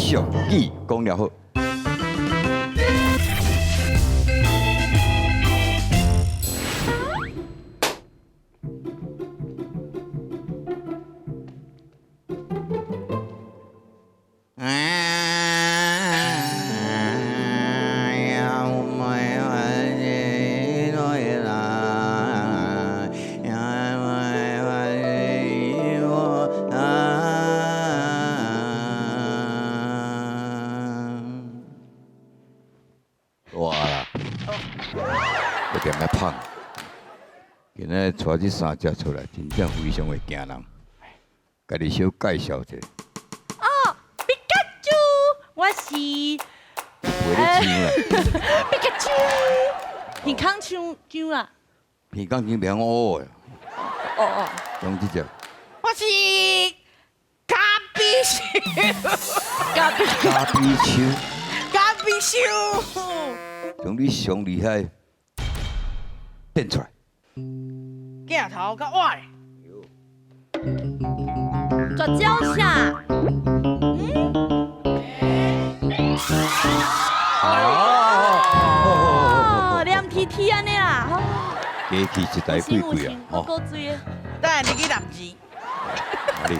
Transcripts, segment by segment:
俗语讲了好。哇啦，有点仔胖。今仔带这三只出来，真正非常会惊人。家己小介绍一下。哦，皮卡丘，我是。袂咧唱啦。皮卡丘，耳孔唱唱啦。耳孔唱袂晓哦。哦哦。讲这只。我是咖比丘。咖比。咖比丘。咖比丘。从你上厉害变出来。镜头较歪。绝招啥？哦，黏 T T 按呢啦。机器一台几贵啊？哦，够水的。等下你去南钱。哪里？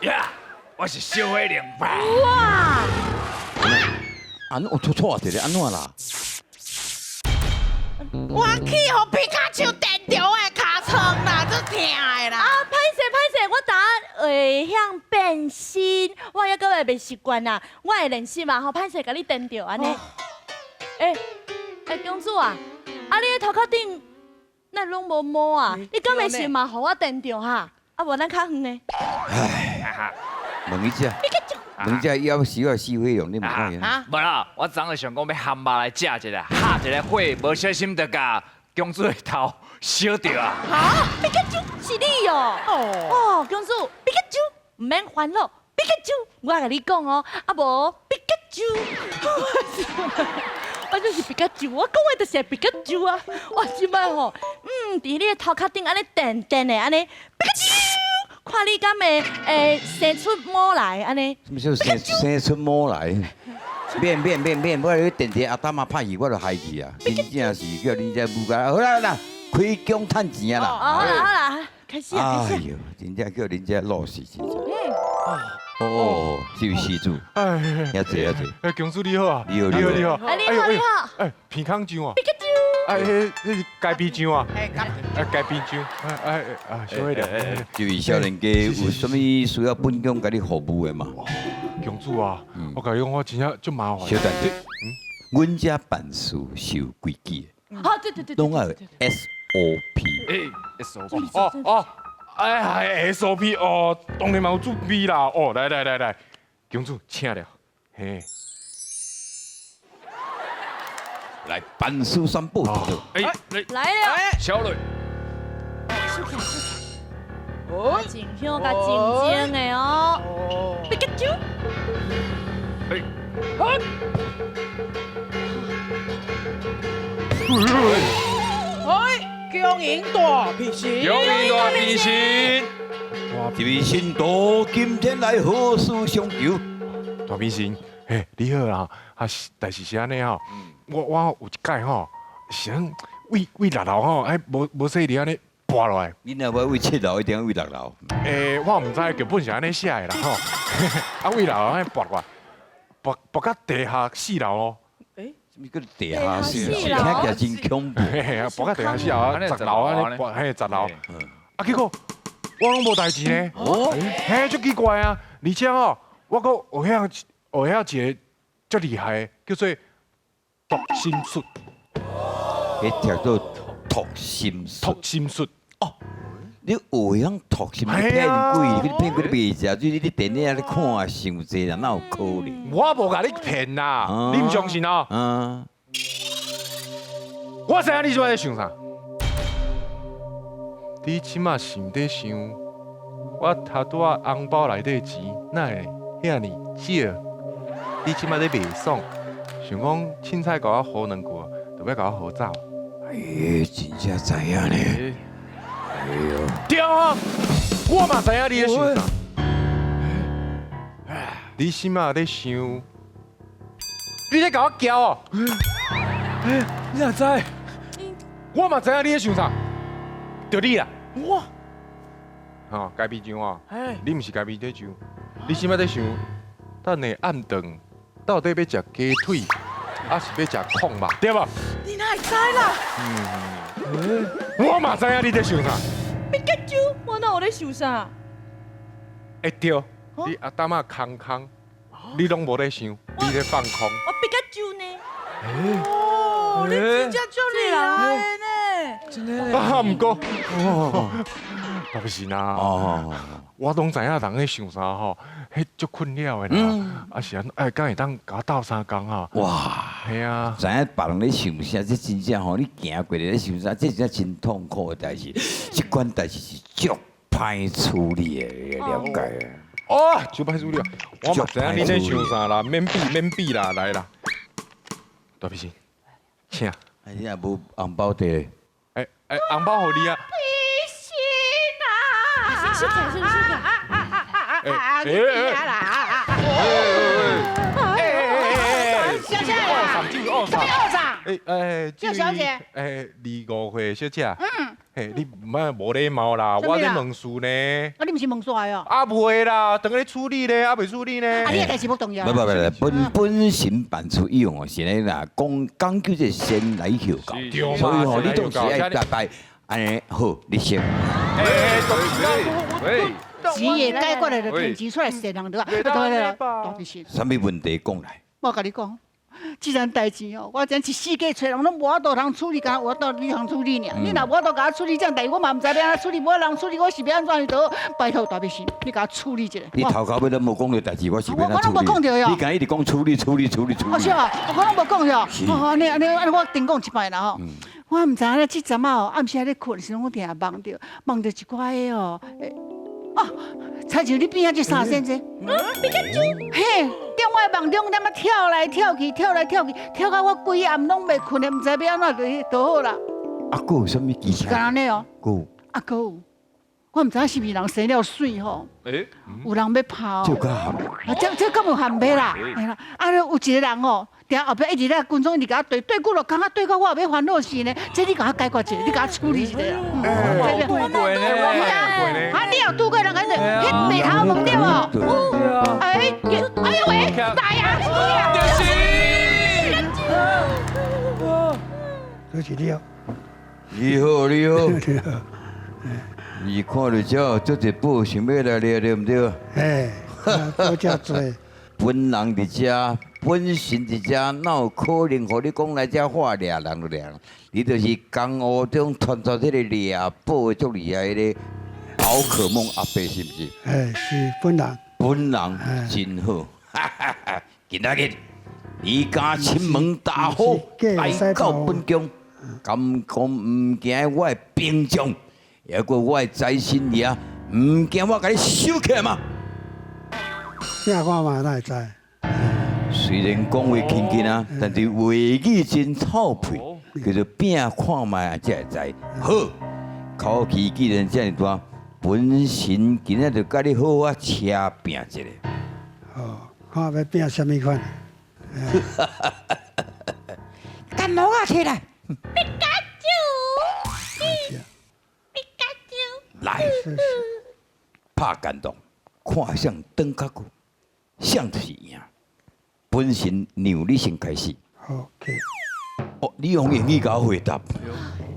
呀，我是小火龙。哇！安我错错一个，按怎啦？我去予皮卡丘电著我的尻川啦，足疼的啦！啊，歹势歹势，我昨会晓变身，我犹阁会袂习惯啦，我会练习嘛吼，歹势共你电著按呢。欸欸，公主啊，啊你的头壳顶哪拢无毛啊？你敢会是嘛予我电著哈？啊无咱较远的。唉，问你这。问这要需要四火龙，你问看下。无啦，我昨昏想讲欲含肉来食一下，哈一个火，无小心就共公主的头烧著啊！哈，皮卡丘是你哦！哦，公主，皮卡丘毋免烦恼，皮卡丘，我共你讲哦，啊无皮卡丘，我就是皮卡丘，我讲的就是皮卡丘啊！我这摆吼，伫你的头壳顶按呢电电的按呢，皮卡丘。看你敢会会生出毛来按呢？什么叫生生出毛来？免免免免，我咧电梯阿达嘛拍去，我就害去啊！真正是叫恁这母家，好啦好啦，开工趁钱啊啦！好啦好啦，开始啊开始！哎呦，真正叫恁这老实真正。哦，这位施主，哎，遐济遐济。哎，公主你好啊！你好你好你好！哎你好你好！哎，鼻孔酱啊！皮卡丘！哎，彼是鸡皮酱啊！哎，鸡皮酱，哎哎啊，小火龙。这位少年家有啥物需要本宫共你服务的嘛？公主啊，我共你讲，我真正足麻烦。小等下，阮遮办事是有规矩的。好，对对对，拢爱有 SOP。哎，SOP。哦哦，哎，SOP 哦，当然嘛有准备啦。哦，来来来来，公主请了，嘿。来，办事宣布。哎，来了，小磊。哦，静香佮静静的哦。皮卡丘。哎，哎，恭迎大明星，恭迎大明星。这位信徒今天来何事相求？大明星，嘿，你好啦，啊，代志是按呢吼。我有一摆吼，是按位位六楼吼，哎，无无细腻按呢跋落来。你若欲位七楼，一定欲位六楼。欸，我毋知剧本是按呢写的啦吼。啊，位六楼按呢跋落来，跋跋到地下四楼哦。欸，啥物叫地下四楼？听起来真恐怖。嘿嘿，跋到地下四楼啊，十楼按呢跋，嘿，十楼。啊，结果我拢无代志呢。哦。嘿，足奇怪啊！而且吼，我阁学晓学晓一个足厉害的，叫做读心术。彼叫做读心术。读心术。哦，你学晓读心，你骗鬼，你骗鬼你袂食，就是你电影咧看伤济啦，哪有可能？我无共你骗啦，你毋相信哦？嗯。我知影你这摆咧想啥？你这摆想咧想，我头拄仔红包内底钱哪会遐尔少？你这摆咧袂爽，想讲凊彩共我唬两句，就欲共我唬走。哎，真正知影呢。哎呦，对啊，我嘛知影你咧想啥。你心仔咧想，你咧共我叫哦？你哪知？我嘛知影你咧想啥，就你啦。哇！吼，家己上哦，你毋是家己咧想，你心仔咧想，等下暗顿到底欲食鸡腿，抑是欲食炕肉，对無？你哪會知啦？我嘛知影你咧想啥。比卡丘，我哪有咧想啥？會對，你阿擔仔空空，你攏無咧想，你咧放空。我比卡丘呢？哦，你真正足厲害的呢！啊，毋過，大皮神啊，哦，我攏知影人咧想啥吼，彼足困擾的啦。啊是按，哎，敢會當共我鬥相共啊？哇！嘿啊，知影別人咧想啥，這真正吼，你行過來咧想啥，這真正真痛苦的代誌。這款代誌是足歹處理的，你了解啊？哦，足歹處理啊！我嘛知影你咧想啥啦，免比免比啦，來啦，大皮神，請。啊，你若無紅包袋，欸欸，紅包予你啊！收起來，收起來。欸欸欸！小姐，哦，什麼二啥？欸欸，這小姐，欸，25歲小姐，嗯，嘿，你毋無禮貌啦，我咧問事呢。啊，你毋是問煞哦？啊，袂啦，當咧處理咧，啊未處理呢。啊，你的代誌無重要。不不不，本神辦事以往是咧啦，講講究這先來後到，所以吼，你總是愛大擺按呢好，你先。喂，錢會解決的，就提錢出來踅人就啊，對對，大皮神。啥物問題講來？我共你講。這件代誌哦，我真一世界揣人攏無法度通處理，敢有法度你通處理爾。你若無法度共我處理這件代誌，我嘛毋知欲按怎處理，無人處理，我是欲按怎就好。拜託大皮神，你共我處理一下。你頭殼尾都無講著代誌，我是欲按怎處理？我攏無講著喲。你敢一直講處理處理處理處理。哦是啊，我攏無講著。哦，按呢按呢按呢，我重講一擺啦吼。我毋知影咧，這陣仔哦，暗時仔咧睏時陣，我定定夢著夢著一寡个哦。哦，親像你邊仔這三仙這，嘿，佇我的夢中，踮仔跳來跳去，跳來跳去，跳到我規暗攏袂睏的，毋知欲按怎就就好啦。啊，閣有啥物其他？是按呢哦。閣有。啊，閣有，我毋知影是毋是人生了媠吼。有人欲拍哦。這較含。啊，這敢有含袂啦？嘿啦，啊，有一個人哦。定後壁一直咧軍裝，一直共我對對久了，感覺對到我欲煩惱死呢。這你共我解決一下，你共我處理一下啦。啊，你有拄過人敢若彼白頭毛對無？哎，哎呦喂，大呀！就是你哦。你好，你好。你看著這足濟寶，想欲來掠對毋對？哎，寶遮濟。本人佇遮，本神佇遮，哪有可能予你講來遮話掠人就掠人？你就是江湖中傳說這個掠寶足厲害的寶可夢阿伯，是毋是？哎，是本人。本人真好，今仔日你敢親門大虎來到本宮，敢講毋驚我的兵將，抑閣我的財神爺，毋驚我共你收起來嗎？拼看覓，哪會知？雖然講話輕輕啊，但是話語真臭屁，叫做拼看覓才會知。好，口氣既然遮爾大，本神今仔就共你好好車拼一下。哦，看欲拼啥物款？干毛仔起來！比卡丘，比卡丘，來，拍感動，看誰轉較久，誰就是贏。本神讓你先開始。 OK。哦，你用英語共我回答。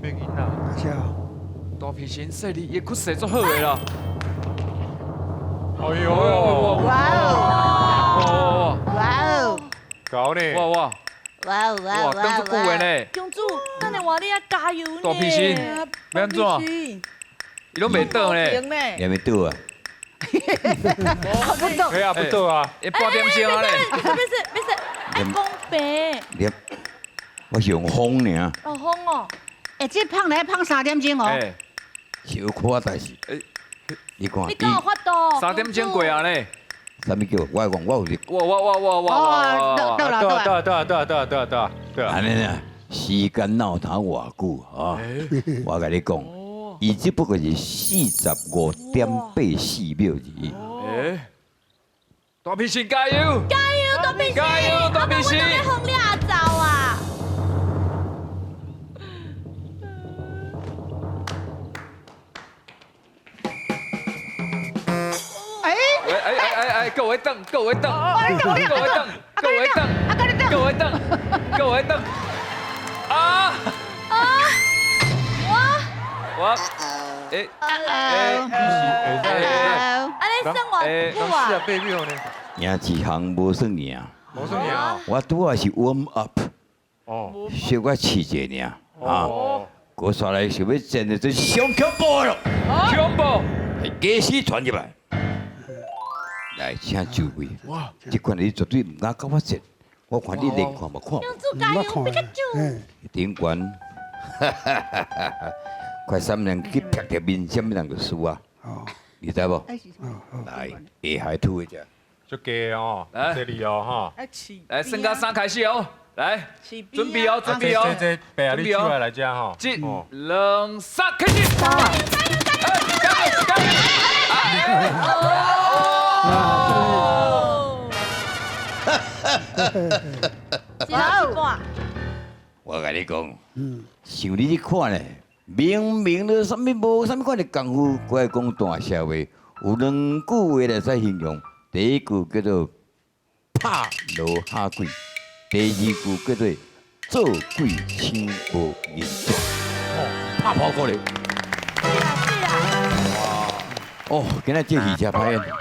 別緊啦。大皮神說你，伊骨勢足好的啦。哎呦！哇哦！哇哦！搞呢？哇哇！哇哦哇哇，等足久的呢。公主，等下换你愛加油呢。大皮神，欲按怎？伊攏袂倒呢。也袂倒啊？不倒。哎呀，不倒啊！會半點鐘啊咧。沒事沒事，愛講白。你，我是用風爾。哦，風哦。欸，這胖來胖3點鐘哦。小可代誌。你看。你敢有法度？3點鐘過啊咧。啥物叫？我講我有。哇哇哇哇哇！哦，到了到了到了到了到了到了對啊。按呢啦，時間哪有通偌久啊？我共你講，伊只不過是45.84秒而已。大皮星加油！加油，大皮星！加油，大皮星！我都欲予掠走啊！哎哎哎哎哎，各位等，各位等，各位等，各位等，各位等，各位等，啊啊！我哎哎哎，啊你算偌久啊？ 8秒呢？赢一项无算赢，无算赢。我拄仔是 warm up，哦，小可试一下尔，啊，过煞来想欲战的，这是上恐怖咯，恐怖，假死传入来，来，请就位。哇，这款你绝对毋敢佮我战，我看你连看嘛看。公主加油，皮卡丘。顶悬，快三人去劈著面，啥物人就输啊？你知无？来，下海吐一下。就加哦，这里哦哈。来，升高三开始哦，来，准备哦，准备哦，这这白你出来来遮吼。一、两、三，开始。加油加油加油！哦！一半。我共你讲，像你这款呢，明明都啥物无啥物款的功夫，阁爱讲大声话，有两句话来使形容。第一句叫做拍落下鬼，第二句叫做做鬼抢无银纸。拍跑过来。哦，今仔这戏真歹演。皮卡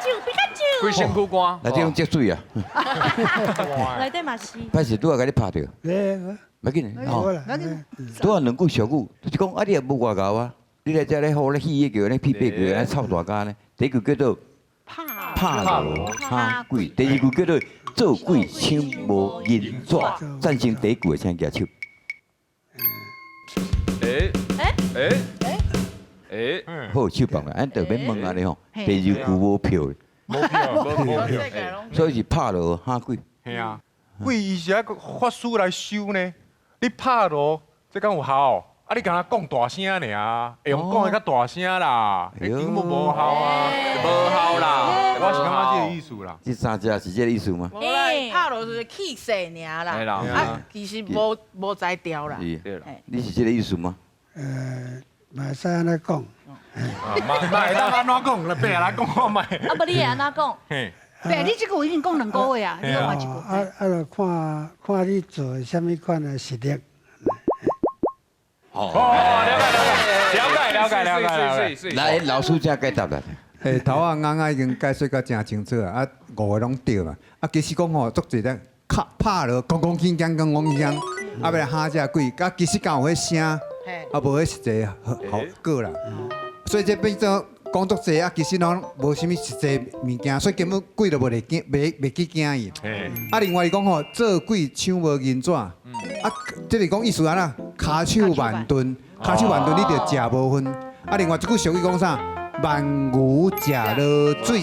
丘，皮卡丘。规身躯汗。来这种积水啊。内底嘛是。歹势拄仔共你拍著。袂紧，吼。拄仔两句俗语，就是讲啊，你也无外敖啊，你来遮咧好咧戏叫咧屁屁叫咧臭大家呢。第一句叫做拍落哈鬼，第二句叫做做鬼抢无银纸。赞成第一句的请举手。哎哎哎哎，好，手放来，俺就免问按呢吼。第二句无票，无票，无票，所以是拍落哈鬼。嘿啊，鬼伊是爱法师来收呢。你拍落，这敢有效？啊，你敢若讲大声尔，会用讲的较大声啦，根本无效啊，无效啦。我是感觉这个意思啦。这三只是这个意思吗？无啦，拍落就是气势尔啦，啊，其实无才调啦。对啦，你是这个意思吗？嘛会使按呢讲。嘛会当按怎讲？来，伯来讲看觅。啊，无你会按怎讲？伯，你这句已经讲两个月啊，你讲换一句。啊啊，就看看你做啥物款的实力。哦，了解了解了解了解。来，老师请解答啦。欸，头仔啱啱已经解释甲真清楚啊，啊，五个拢对嘛。啊，其实讲吼，足济咧，拍拍落，咣咣铿锵，咣咣铿锵，啊，欲来哈这鬼，啊，其实敢有彼声，啊，无彼实际效果啦。所以这变做讲足济啊，其实拢无啥物实际物件，所以根本鬼都无会惊，袂去惊伊。啊，另外伊讲吼，做鬼抢无银纸，啊，这是讲意思按怎？跤手慢钝，跤手慢钝，你就食无份。啊，另外这句俗语讲啥？慢牛食落水，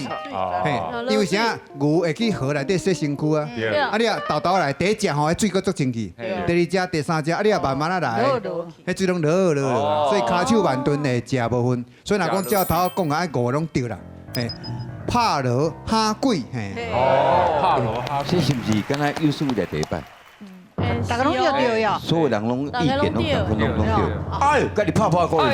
嘿，因为啥？牛会去河内底洗身躯啊。啊，你若沓沓来，第一只吼，彼水阁足清气；第二只、第三只，啊，你若慢慢仔来，彼水拢落落落。所以跤手慢钝会食无份。所以若讲照头讲啊，五个拢对啦。嘿，拍落哈鬼，嘿。哦，拍落哈。这是毋是敢若有史以来第一摆？大家拢对对呀。所有人拢意见拢共款，拢对。哎，共你拍破过去。